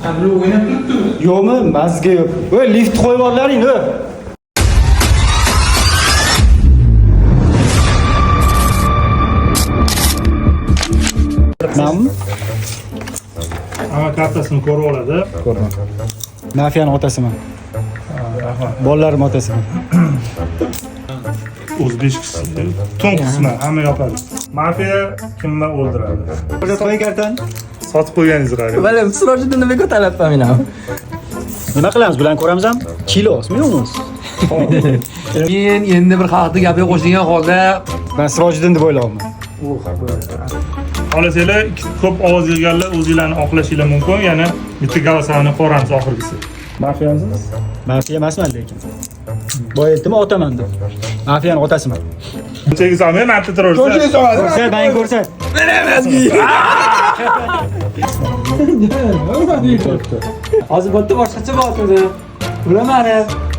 Qanday o'ynab turibdi? Yo'qmi? Mazga yo'q. Voy, lift qo'yib oldilaring, o. Manmi? Hamma kartasini ko'rib oladi. Ko'rman. Mafiyani otasiman. Rahmat. Bolalarim otasiman. O'zi 5 kishi. Tun qismi hamma yopadi. Mafiya kimni o'ldiradi? Ko'rsat qo'ying kartani. Sotib qo'yganingiz qarang. Mana Sirojiddin nimaga talabman men ham. Nima qilamiz? Bularni ko'ramizmi? Kilosmi yo'qmi? Men endi bir xalqni gapiga qo'shilgan holda Men Sirojiddin deb o'ylayapman. Xohlasanglar ko'p ovoz yig'ganlar o'zinglarni oqlashinglar mumkin. Yana bitta голосование ko'ramiz oxirgisi. Mafiyamisiz? Mafiya emasman lekin. Boya aytdim otaman deb. Mafiyani otasiman. Cho'nchagi solmay, marta turaversa. Ko'rsat, menga ko'rsat. Hozir bu yerda boshqacha bosadi. Ular mani,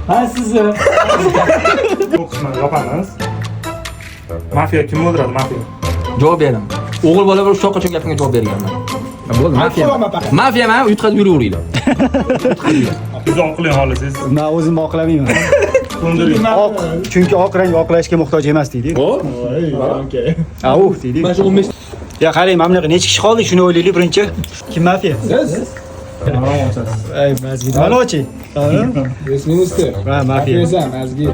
man sizni. Bu qismini yopamiz. Mafiya kimni o'ldiradi? Mafiya. javob beraman. O'g'il bola bir ushoq qachon gapimga javob berganman. Bo'ldi, mafiya. Mafiya man yutqazib yuraveringlar. Siz oqlang xohlasangiz. Men o'zimni oqlamayman. Ko'ndiring. Oq, chunki oq rang oqlashga muhtoj emas deydi. Au deydi. Mana shu 15 Ya qarang, mana bunaqa necha kishi qoldi, shuni o'ylaylik birinchi. Kim mafiya? Siz? Ay, mazgi. Mana ochi. Westminster. Ha, mafiya. Mafiyasan, mazgi.